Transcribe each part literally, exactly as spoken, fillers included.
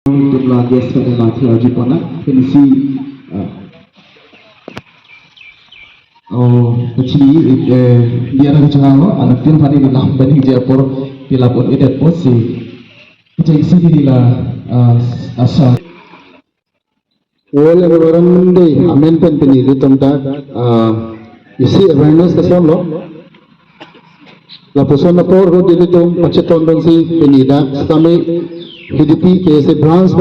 Itum la guest pen matha aji pona, pensi, ah, oh, pachini, eh, dia ada channel, anak tim hari ni lam banding je apor, pilap un edet posi, kechengsi ni la, ah, asa. World Environment Day amen pen pini ilitum ta, ah, isi awareness kesonlo. Lapuson apor ahut ilitum pachetongdunsi pini dak sami H D P K S A branch.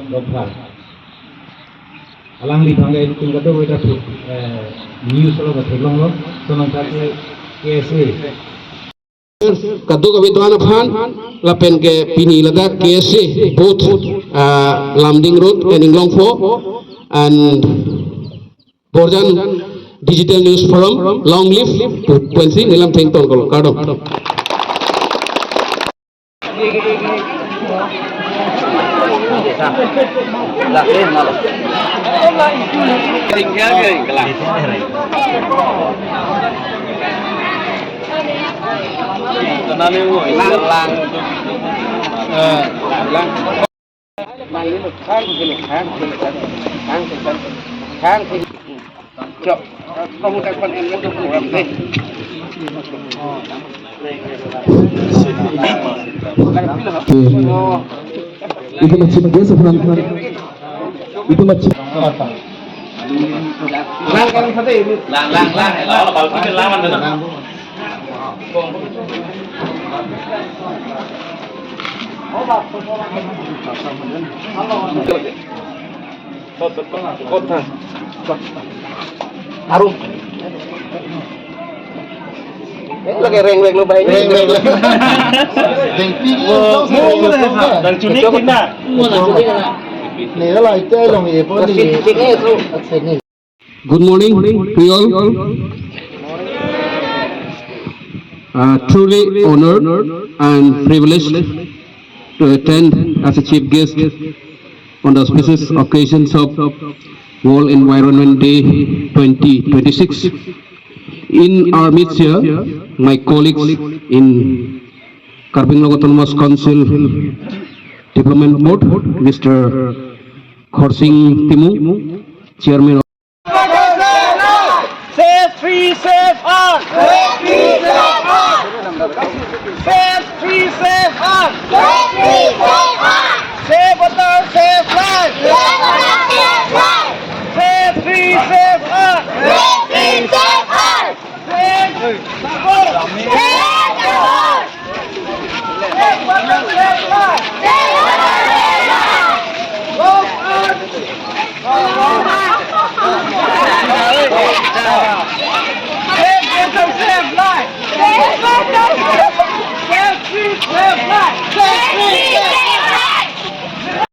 Dokpha. Alangliphan ke ilitum kadokave ta thu, eh, news lo katheklonglo, sonang ta ke K S A. Kadokave do-an aphan, lapen ke pini ladak K S A booth, ah, Lumding Road, Karbi Anglong four, and Borjan Digital News Forum, long live, pu pensi neli lam thengtong kolo, kardom. Itum ma-chief guest aphan. Itum ma-chief. Lang, lang, lang. Arum. Eh, lagi reng-reng lo bahai. Reng-reng lo. Dengpi. Oh, oh, oh, oh. Dan cuni kita. Nih, lah, itu long, ya, pon. Sini, sini, itu. Sini. Good morning to you all. Uh, truly honored and privileged to attend as a chief guest on the auspicious occasions of World Environment Day twenty twenty-six. In our midst here, my colleagues in Karbi Anglong Autonomous Council Development Board, Mister Khorsing Timung, Chairman of Save tree, save art! Save tree, save art! Save tree, save art! Save tree, save art! Save water, save life! Save water, save life! Save tree, save art! Save tree, save art! Save the world! Save the world! Save water, save life! Save water, save life! Save art! Save nature, save life!